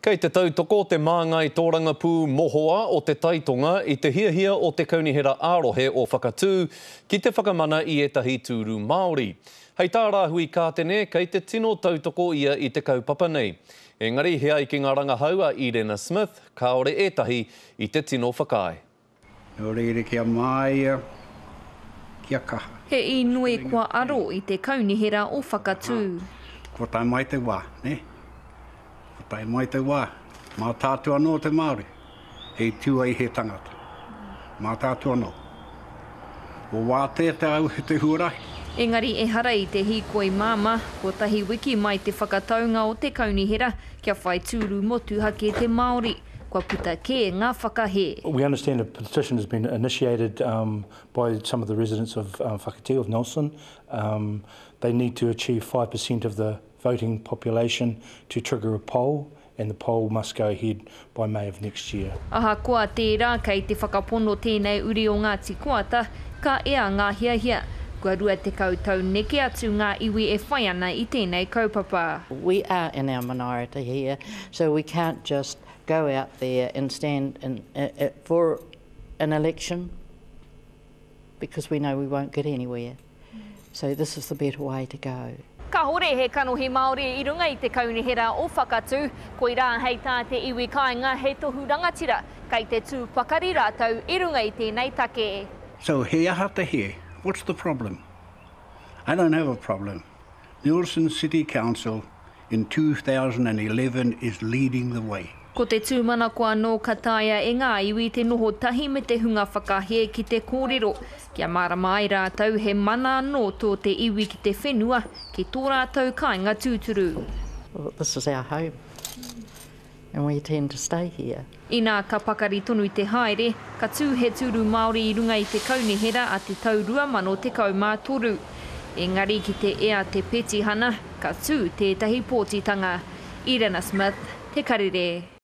Kei te tautoko te māngai tōrangapū mohoa o Te Tai Tonga i te hiahia o te Kaunihera ā-Rohe o Whakatū ki te whakamana i ētahi tūru Māori. Hei tā Rāhui Kātene, kei te tino tautoko ia i te kaupapa nei. Engari he ai ki ngā rangahau a Irena Smith, kāore ētahi i te tino whakaae. Nō reira kia māia, kia kaha. He inoi kua aro i te Kaunihera o Whakatū. Kua tae mai te wā, nē? Kua tae mai te wā, mā tātou anō te Māori e tū ai he tangata. Mā tātou anō. Kua wātea te au te huarahi. Engari ehara i te hīkoi māmā, kotahi wiki mai te whakataunga o te Kaunihera kia whai tūru motuhake te Māori. Kua puta kē ngā whakahē. We understand a petition has been initiated by some of the residents of Whakatū, of Nelson. They need to achieve 5% of the voting population to trigger a poll and the poll must go ahead by May of next year. Ahakoa tērā, kei te whakapono tēnei uri o Ngāti Koata, ka ea ngā hiahia. Kua 20 tau neke atu ngā iwi e whai ana i tēnei kaupapa. We are in our minority here, so we can't just go out there and stand in, uh, for an election because we know we won't get anywhere. So this is the better way to go. Kahore he kanohi Māori i runga i te kaunihera o Whakatū, koirā hei tā te iwi kāinga he tohu rangatira, kei te tū pakari rātou i runga i tēnei take. So he aha te hē? What's the problem? I don't have a problem. Nelson City Council in 2011 is leading the way. Ko te tūmanako anō ka taea e ngā iwi te noho tahi me te hunga whakahē ki te kōrero, kia mārama ai rātou he mana anō tō te iwi ki te whenua, ki tō rātou kāinga tūturu. Well, this is our home and we intend to stay here. Inā ka pakari tonu te haere, ka tū he tūru Māori i runga i te kaunihera a te tau 2013. Engari ki te ea te petihana, ka tū tētahi pōtitanga. Irena Smith, Te Karere.